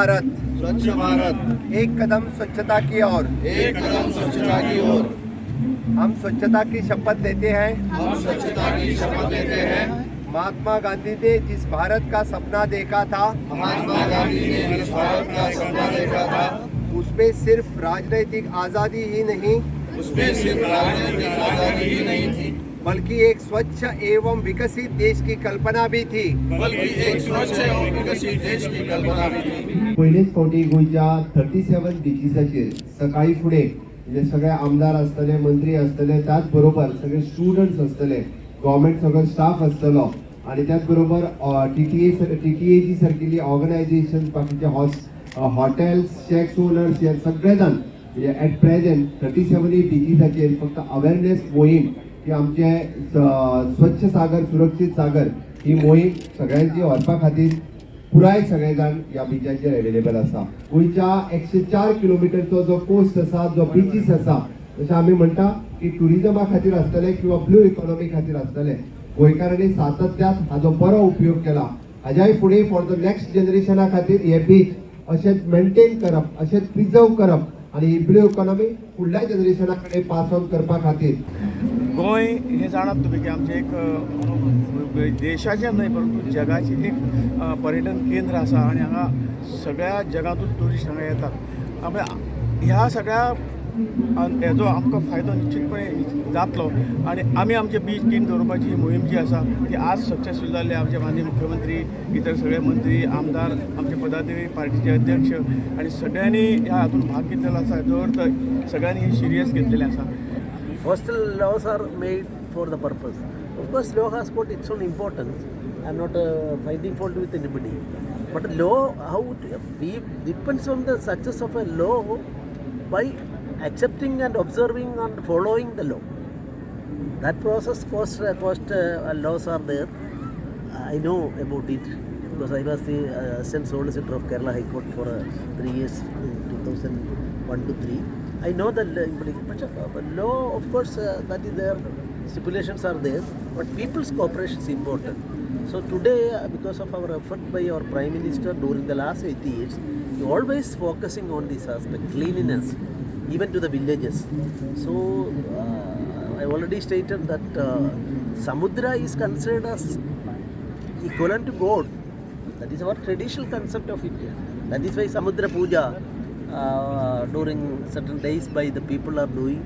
भारत, स्वच्छ भारत, एक कदम स्वच्छता की ओर। एक कदम स्वच्छता की ओर। हम स्वच्छता की शपथ लेते हैं। हम स्वच्छता की शपथ लेते हैं। महात्मा गांधी ने जिस भारत का सपना देखा था, महात्मा गांधी ने जिस भारत का सपना देखा था, उसमें सिर्फ राजनीतिक आज़ादी ही नहीं, उसमें सिर्फ राजनीतिक आजादी ही नहीं थी, बल्कि एक स्वच्छ एवं विकसित देश की कल्पना भी थी। बल्कि एक स्वच्छ एवं विकसित देश की कल्पना भी थी। पयलेच फावटी गोंयच्या 37 बिचीसाचेर सकाळी फुडें म्हणजे सगळे आमदार आसतले, मंत्री आसतले, त्याच बरोबर सगळे स्टुडंट्स आसतले, गव्हर्मेंट सगळो स्टाफ आसतलो आणि त्याच बरोबर टीटीएची सारकिल्ली ऑर्गनायझेशन, बाकीचे हॉटेल्स, शॅक्स ओनर्स हे सगळे जाण म्हणजे एट प्रेझेंट 37 बिचीसाचेर फक्त अवेरनेस मोहीम की आमचे स्वच्छ सागर सुरक्षित सागर ही मोहीम सगळ्यांची व्हरपा खातीर पुराय सगळे जाण ह्या बिचाचेर अवेलेबल आसा. गोंयच्या 104 किलोमिटरचो जो कोस्ट आसा, जो बिचीस आसा, जशें आमी म्हणटा की ट्युरिजमा खातीर आसतले किंवा ब्लू इकॉनॉमी खातीर आसतले, गोंयकारांनी सातत्यात हाजो बरो उपयोग केला. हाज्याय फुडें फॉर the next जनरेशना खातीर हे बीच अशेंच मेंटेन करप, अशेंच प्रिजर्व करप आनी ही ब्लू इकॉनॉमी फुडल्या जनरेशना कडेन पास ऑन करपा खातीर. गोंय हें जाणात तुमी की आमचें एक देशाचें न्हय परंतु जगाचें एक पर्यटन केंद्र आसा आनी हांगा सगळ्या जगांतून ट्युरिस्ट हांगा येतात. आमी ह्या सगळ्या हेजो आमकां फायदो निश्चितपणे जातलो आनी आमी आमचे बीच क्लीन दवरपाची ही मोहीम जी आसा ती आज सक्सेसफूल जाल्ली. आमचे माननीय मुख्यमंत्री, इतर सगळे मंत्री, आमदार, आमचे पदाधिकारी, पार्टीचे अध्यक्ष आनी सगळ्यांनी ह्या हातून भाग घेतलेलो आसा. हाजो अर्थ सगळ्यांनी हे सिरियस घेतलेलें आसा. Hostel laws are made for the purpose. Of course, law has got its own importance. I'm not finding fault with anybody. But law, how it, we depends on the success of a law by accepting and observing and following the law. That process cost, laws are there. I know about it because I was the assistant solicitor of Kerala High Court for 3 years in 2001 to 3. I know the implication, but law, of course, that is there, stipulations are there, but people's cooperation is important. So today, because of our effort by our Prime Minister during the last 80 years, he always focusing on this aspect, cleanliness, even to the villages. So I already stated that Samudra is considered as equivalent to God. That is our traditional concept of India. That is why Samudra Puja during certain days by the people are doing.